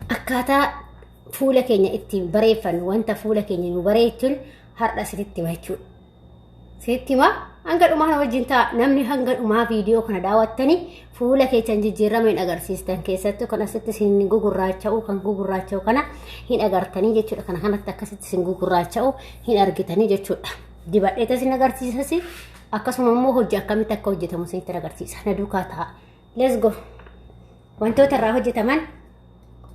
Akkaataa fuula keenya ittiin bareeffannu, wanta fuula keenya nu bareechuun har'a isinitti hima jechuudha. Isinitti hima, hanga dhumaa na wajjin ta'a. Namni hanga dhumaa viidiyoo kana daawwattanii fuula keessan jijjiirama hin agarsiistan, keessattuu kan asitti isin gugurraacha'u, kan gugurraacha'u kana hin agartanii jechuudha. Kana kanatti akkasitti isin gugurraacha'u hin argitanii jechuudha. Dibadheeta isin agarsiisas, akkasuma immoo hojii akkamitti akka hojjetamu isinitti agarsiisa. Na duukaa ta'a. Let's go. Wantoota irraa hojjetaman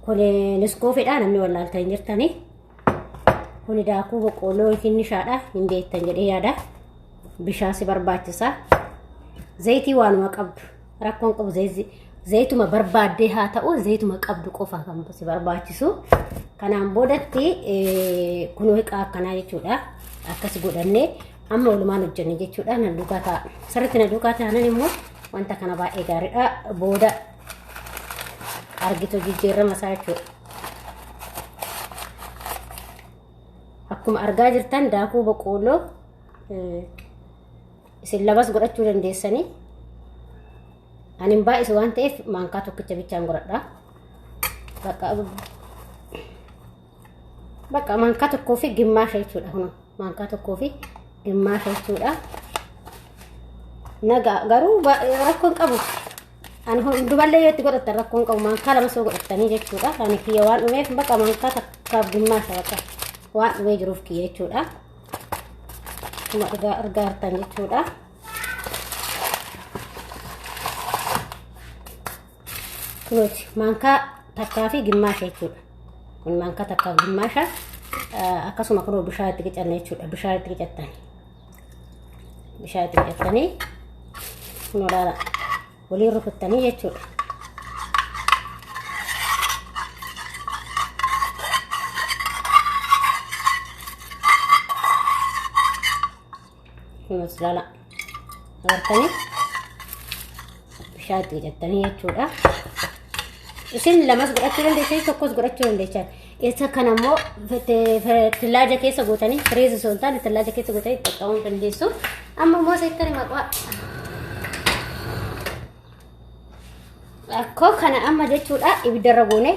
kun Nescafedha, namni wallaaltan hin jirtanii. Kuni daakuu boqqoolloo yookiin nishaadha, hin beektan jedhee yaada. Bishaan si barbaachisa. Zayitii waanuma qabdu, rakkoon qabu, zayituma barbaaddee haa ta'u, zayituma qabdu qofa kan si barbaachisu. Kanaan boodatti kunoo hiqaa akkanaa jechuudha. Akkas godhannee amma walumaan hojjenne jechuudha. Na duukaa ta'a. Sirriitti na duukaa ta'anan immoo wanta kana baay'ee gaariidha. Booda argitu jijjiirama isaa jechuudha. Akkuma argaa jirtan daakuu boqqoolloo isin lamas godhachuu dandeessanii. Ani hin baay'isu waan ta'eef maankaa tokkicha bichaan godhadha. Bakka maankaa tokkoo fi gimmaasha jechuudha kun, maankaa tokkoo fi gimmaasha jechuudha. Nagaa garuu rakkoon qabu. Ani hundumallee yoo itti godhattan rakkoon qabu, maankaa lama soo godhattanii jechuudha. Ani kiyya waan dhumeef, bakka maankaa takkaaf gimmaasha, bakka waan dhumee jiruuf kiyya jechuudha. Akkuma dhugaa argaa jirtan jechuudha. Kunuuti maankaa takkaa fi gimmaasha jechuudha. Kun maankaa takkaa fi gimmaasha, akkasuma kunoo bishaan itti qicanne jechuudha. Bishaan itti qicattanii. Bishaan itti qicattanii kunoo laala waliin rukuttanii jechuudha. Kunuus laala agartanii, bishaan itti qicattanii jechuudha. Isin lamas godhachuu dandeessanii, tokkos godhachuu dandeessan. Isa kana immoo tillaaja keessa gootanii, firiizi osoo hin taane tillaaja keessa gootanii itti xaxxa'uu dandeessu. Amma immoo seettani maqaa akkoo kana amma jechuudha, ibiddarra goone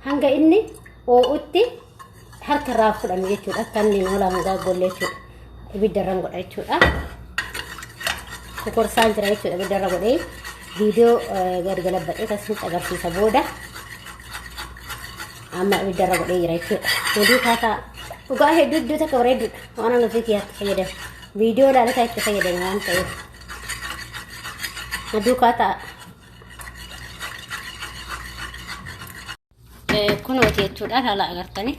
hanga inni oo'utti harka irraa fudhannu jechuudha. Akka inni noolaan gaaggolle jechuudha. Ibiddarra godha jechuudha. Kokorsaan jira jechuudha, ibiddarra godhee viidiyoo gad galabbadhee akkasitti agarsiisa booda. Amma ibiddarra godhee jira jechuudha. Oduu kaataa dhugaa hedduu iddoo takka bareedduudha. Waan ani ofii kiyyaatti fayyadamu. Viidiyoo ilaalataa itti fayyadamu waan ta'eef. Oduu kaataa. Kunooti jechuudha, haala agartanii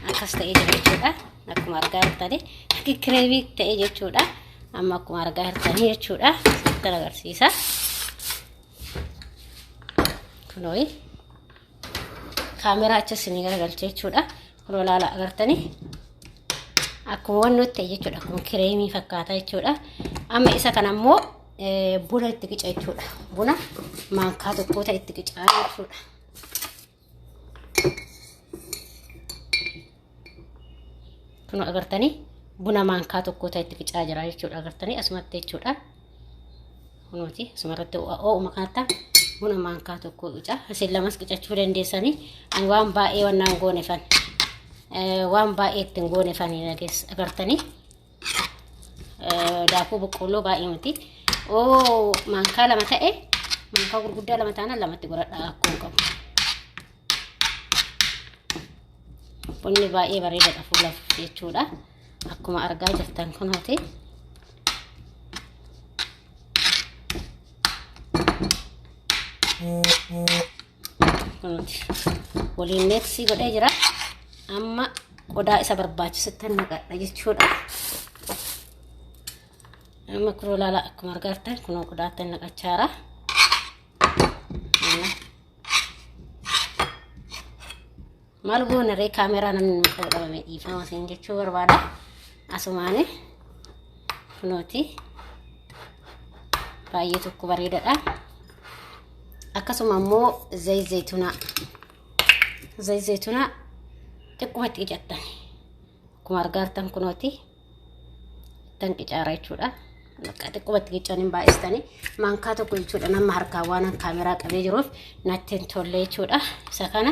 akkas ta'ee jira jechuudha. Akkuma argaa jirtanii akka kireemii ta'ee jechuudha. Amma akkuma argaa jirtanii jechuudha. Sitti agarsiisa. Kunooyi kaameraa achi isinii garagalche jechuudha. Kunoo laala, agartanii akkuma waan nutti ta'e jechuudha. Akkuma kireemii fakkaata jechuudha. Amma isa kana immoo buna itti qica jechuudha. Buna maankaa tokko ta'e itti qicaa jechuudha. Kun agartanii, buna maankaa tokko ta'e itti qicaa jira jechuudha. Agartanii asumatti jechuudha. Kunuuti asumarratti oo'uma kanatti buna maankaa tokko qica. Isin lamas qicachuu dandeessanii. Ani waan baay'ee wannaan goonefan. Waan baay'ee ittiin goonefan agartanii. Daakuu boqqoolloo baay'ee miti. Oo maankaa lama ta'e, maankaa gurguddaa lama taanaan lamatti godhadha, akkoo hin qabu. Bunni baay'ee bareedaadha fuulaaf jechuudha. Akkuma argaa jirtan kunooti. Kunooti. Waliin meeksii godhee jira. Amma qodaa isa barbaachisutti naqadha jechuudha. Amma kunoo laala, akkuma argaa jirtan kunoo qodaatti naqachaara. Maal goona ree, kaameraa namni nu qabu dhabame, dhiifama siin jechuu barbaada. Asumaani kunooti baay'ee tokko bareedaadha. Akkasuma immoo zayit zaytunaa. Zayit zaytunaa xiqqumatti qicattan. Akkuma argaa jirtan kunooti ittan qicaara jechuudha. Bakka xiqqumatti qican hin baay'istanii, maankaa tokko jechuudha. Nama harkaa waan kaameraa qabee jiruuf natti hin tolle jechuudha. Isa kana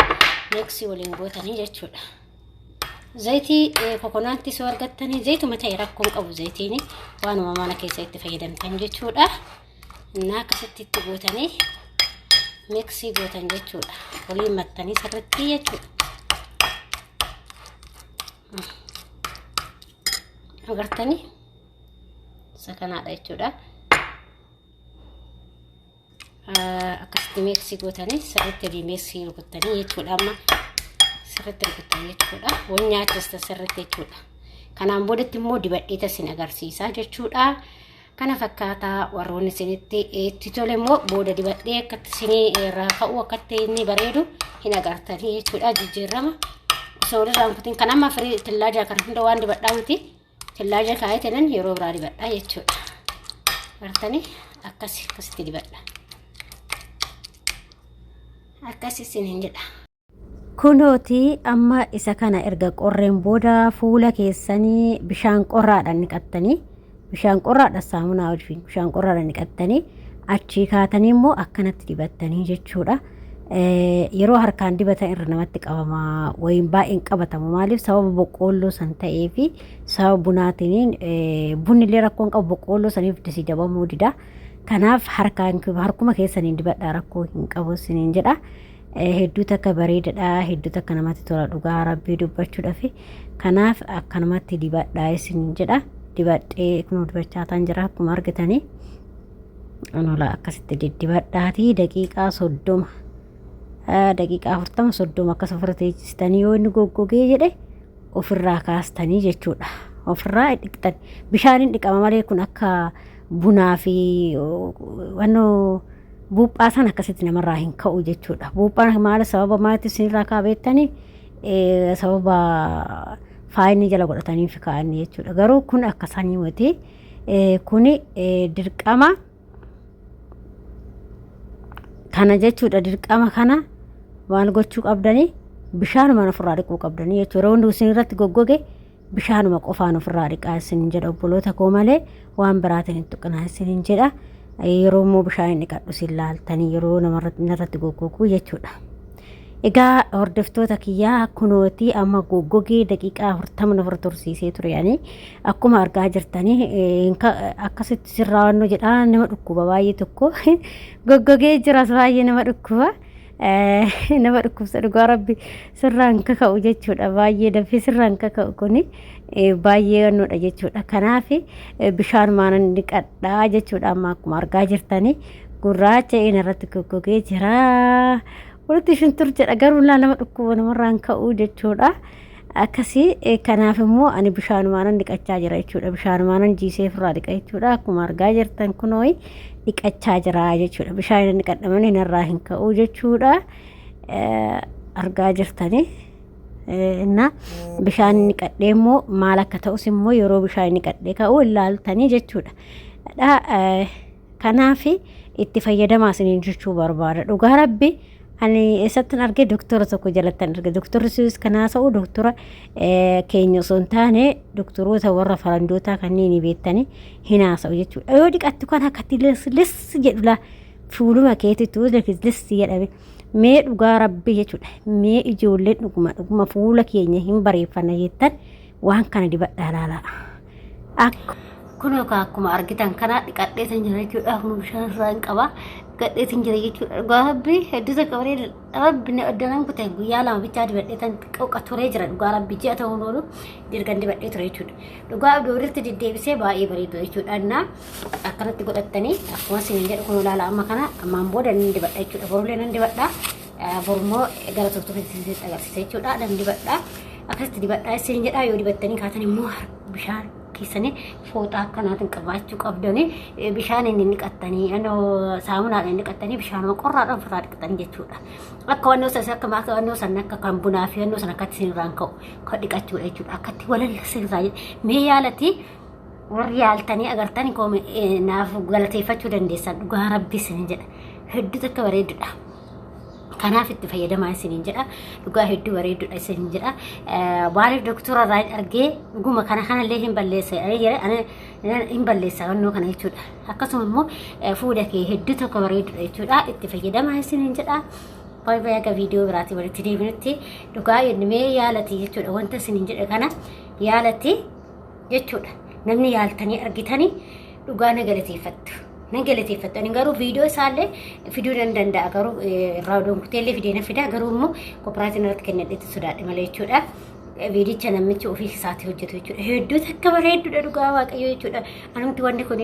Mix waliin gootanii jechuudha. Zayitii kokonaatti soo argattanii zayituma ta'e rakkoon qabu, zayitiin waanuma mana keessa itti fayyadamtan jechuudha. Innaa akkasitti itti gootanii mix gootan jechuudha. Waliin mattanii sirriitti jechuudha. Agartanii, isa kanaadha jechuudha. Akkasitti mix gootanii sirriitti walii mix rukutanii jechuudha. Amma sirriitti rukutanii jechuudha. Wal nyaachista sirriitti jechuudha. Kanaan boodatti immoo dibadhee isin agarsiisa jechuudha. Kana fakkaataa, warroonni isinitti itti tole immoo booda dibadhee akkatti isinii irraa ka'u, akkatti inni bareedu hin agartanii jechuudha. Jijjiirama osoo walirraa hin kutin kan amma firii tillaajaa kana hunda waan dibadhaa miti, tillaaja kaa'ee tanan yeroo biraa dibadhaa jechuudha. Agartanii, akkasi akkasitti dibadha. Akkas isiniin jedha. Kunooti amma isa kana erga qorreen booda fuula keessanii bishaan qorraadhaan dhiqattanii, bishaan qorraadhaan saamunaa wajjin bishaan qorraadhaan dhiqattanii, achii kaatanii immoo akkanatti dibattanii jechuudha. Yeroo harkaan dibatan irra namatti qabama wayiin baay'een qabatamu. Maaliif? Sababa boqqoolloo san ta'ee fi sababa bunaatiin. Bunni illee rakkoon qabu, boqqoolloo saniif disi dabamuu dida. Kanaaf harkaan harkuma keessaniin dibadhaa, rakkoo hin qabu isiniin jedha. Hedduu takka bareedadha, hedduu takka namatti tola dhugaa Rabbii dubbachuudhaaf. Kanaaf akkanumatti dibadhaa isiniin jedha. Dibadhee kunoo dibachaa tan jira akkuma argitanii. Onola akkasitti diddibadhaatii daqiiqaa 30, daqiiqaa 40, 30 akkas ofirra teessistanii, yoo inni goggogee jedhe ofirraa kaastanii jechuudha. Ofirraa dhiqxan, bishaaniin dhiqama malee kun akka bunaa fi wannoo buuphaa sana akkasitti namarraa hin ka'u jechuudha. Buuphaan maal, sababa maalitti isinirraa ka'a beektanii? Sababa faayinni jala godhataniif ka'anii jechuudha. Garuu kun akka sanii miti. Kuni dirqama kana jechuudha. Dirqama kana maal gochuu qabdanii? Bishaanuma ofirraa dhiquu qabdanii jechuudha. Yeroo hundi isin irratti goggoge bishaanuma qofaan ofirraa dhiqaa isin jedha obboloota koo, malee waan biraatiin hin tuqinaa isin jedha. Yeroo immoo bishaan hin dhiqadhu isin laaltanii yeroo namarratti goggogu jechuudha. Egaa hordoftoota kiyyaa, kunooti amma goggogee daqiiqaa 40 nafar tursiisee ture. Ani akkuma argaa jirtanii akkasitti sirraawannoo jedhaa nama dhukkuba, baay'ee tokko goggogee jiras, baay'ee nama dhukkuba. Nama dhukkubsa dhugaa Rabbi, sirraan kaka'u jechuudha. Baay'ee dafee sirraan kaka'u, kuni baay'ee wannoodha jechuudha. Kanaaf bishaan maanan dhiqadhaa jechuudha. Amma akkuma argaa jirtanii gurraacha inni irratti goggogee jira. Walitti shuntur jedha, garuu laa nama dhukkuba, namarraan ka'uu jechuudha. Akkasii kanaaf immoo ani bishaanumaan dhiqachaa jira jechuudha. Bishaanumaan jiisee ofirraa dhiqa jechuudha. Akkuma argaa jirtan kunoo dhiqachaa jira jechuudha. Bishaan dhiqadhamanii narraa hin ka'uu jechuudha. Argaa jirtanii. Inna bishaan dhiqadhee immoo maal akka ta'us immoo yeroo bishaan dhiqadhee ka'u ilaaltanii jechuudha. Kanaaf itti fayyadamaa isiniin jechuu barbaada. Dhugaa Rabbi, ani eessattin arge? Doktora tokko jalattan arge. Doktorri sunis kan haasa'u doktora keenya osoo hin taane doktoroota warra faranjootaa kanneen beektanii hin haasa'u jechuudha. Yoo dhiqattu kan akkatti lis jedhu laa fuuluma keetitu lis jedhame. Mee dhugaa Rabbi jechuudha. Mee ijoolleen dhuguma dhuguma fuula keenya hin bareeffanna jettan waan kana dibadhaa laalaa. Kun akkuma argitan kana dhiqadheetan jira jechuudha. Kun bishaan irraa hin qaba. Dhiqadheetan jira jechuudha. Dhugaa Rabbi, hedduu takka bareeda. Rabbi addanaan kute guyyaa 2 bichaa dibadheetan qoqa turee jira. Dhugaa Rabbi, ji'a ta'uun oolu dirgan dibadhee ture jechuudha. Dhugaa abdii walitti deddeebisee baay'ee bareedu jechuudha. Innaa akkanatti godhattanii akkuma isin jedhu kun ilaala, amma kana ammaan booda nan dibadha jechuudha. Borullee nan dibadha. Borummoo gara turtuutti agarsiisa jechuudha. Nan dibadha. Akkasitti dibadhaa isin jedha. Yoo dibattanii kaatan immoo bishaan keessanii fooxaa akkanaatiin qabaachuu qabdanii, bishaan inni dhiqattanii, saamunaadhaan inni dhiqattanii, bishaanuma qorraadhaan ofirraa dhiqatan jechuudha. Akka wannoo sana akka wannoo sana akka kan bunaa fi wannoo sana akkatti isinirraan ka'u kan dhiqachuudha jechuudha. Akkatti walalla sirraa mee yaalati, warri yaaltanii agartanii naaf galateeffachuu dandeessan, dhugaa Rabbi isin jedha. Hedduu takka bareedudha. Kanaaf itti fayyadamaa isiniin jedha. Dhugaa hedduu bareedudha isiniin jedha. Maaliif? Doktora irraa hin argee, dhuguma kana kanallee hin balleessa hin balleessa wannoo kana jechuudha. Akkasuma immoo fuula kee hedduu tokko bareedudha jechuudha. Itti fayyadamaa isiniin jedha. Baay'ee baay'ee akka viidiyoo biraatii walitti deebinutti dhugaa mee yaalati jechuudha. Wanta isin jedhe kana yaalati jechuudha. Namni yaaltanii argitanii dhugaa na galateeffattu. Na galateeffattu. Ani garuu viidiyoo isaallee fiduu nan danda'a, garuu irraa odoon kuteellee fidee na fida, garuu immoo koopiraatiin irratti kennadheetti sodaadhe malee jechuudha. Viidicha namichi ofii isaatii hojjetu jechuudha. Hedduu takka bareedduudha dhugaa Waaqayyoo jechuudha. Anumti wanni kun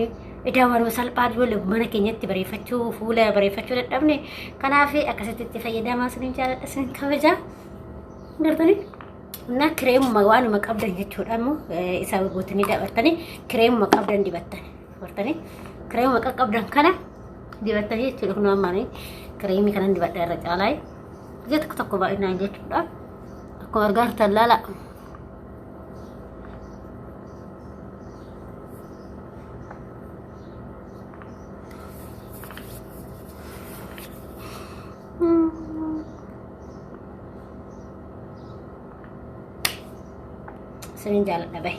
idaa waanuma salphaa ijoollee mana keenyatti bareeffachuu, fuula bareeffachuu dadhabne, kanaaf akkasitti itti fayyadamaa. Isinin jaaladha, isinin kabajaa. Gartanii? Na kireemuma waanuma qabdan jechuudha, immoo isa gootanii dabartanii kireemuma qabdan dibattan. Gartanii? Kireemuma qaqqabdan kana dibattanii jechuudha. Kun ammaan kireemii kanan dibadha irra caalaa. Ija tokko tokko baay'inaan jechuudha. Akkuma argaa jirtan laala. Isinin jaaladha, bahe.